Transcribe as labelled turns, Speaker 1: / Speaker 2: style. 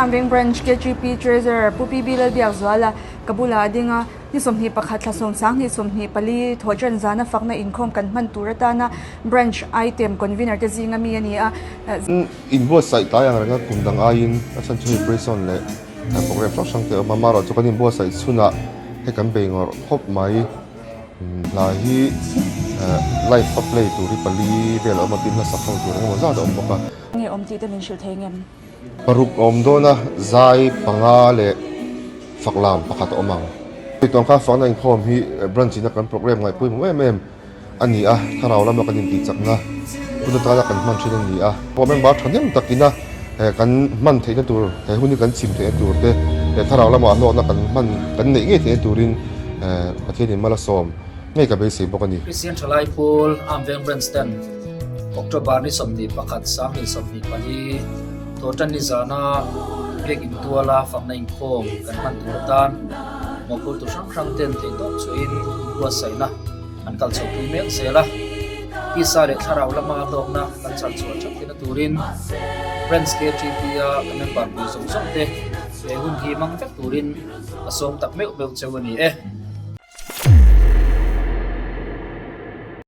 Speaker 1: Amveng Branch KGP Treasurer Pu PB Lalbiakzuala ka bulah a ding a, ni 21 thla 10 24 thawhṭan zana fakna inkhawm kan hman tur atana Branch Item Convener te zinga mi a ni a.
Speaker 2: Inbuatsaih tlai ang renga kum dang aiin a chhan chu hei Prison leh program hrang hrang te a awm a, amaherawhchu chu kan inbuatsaih chhunah hei kan bei ngawrh khawp mai. Hla hi live a play tur hi pali vel a awm a, tin hla sak ho tur engemaw zat a awm bawk a.
Speaker 1: Nge awm tih te min hrilh thei ngem?
Speaker 2: Paruk a awm dawn a, zai panga leh faklam pakhat a awm ang. Tuang kha fakna inkhawm hi branch ina kan program ngaihpawimawh em em a ni a, thlarau lama kan intihchakna hun atana kan hman thin a ni a. Pawh member thahnem takina kan hman theihna tur, he hun hi kan chim theihna tur te leh thlarau lama hlawkna kan hman kan neih ngei theihna turin Pathianin mal a sawm ngei ka beisei bawk a ni.
Speaker 3: Kristian Thalai Pawl Amveng Branch ten October ni 21 2024 Tawhtan ni zana Biakinn tuala fakna inkhawm kan hman tur atan mawhphurtu hrang hrang ten theihtawp chuahin inbuatsaihna an kal chho pui mek zel a. Tisa leh thlarau lama hlawkna kan char chhuah theuh theihna turin Branch KTP-a ka member pui zawng zawng te he hun hi hmang vek turin a sawm tak meuh meuh cheu a ni e.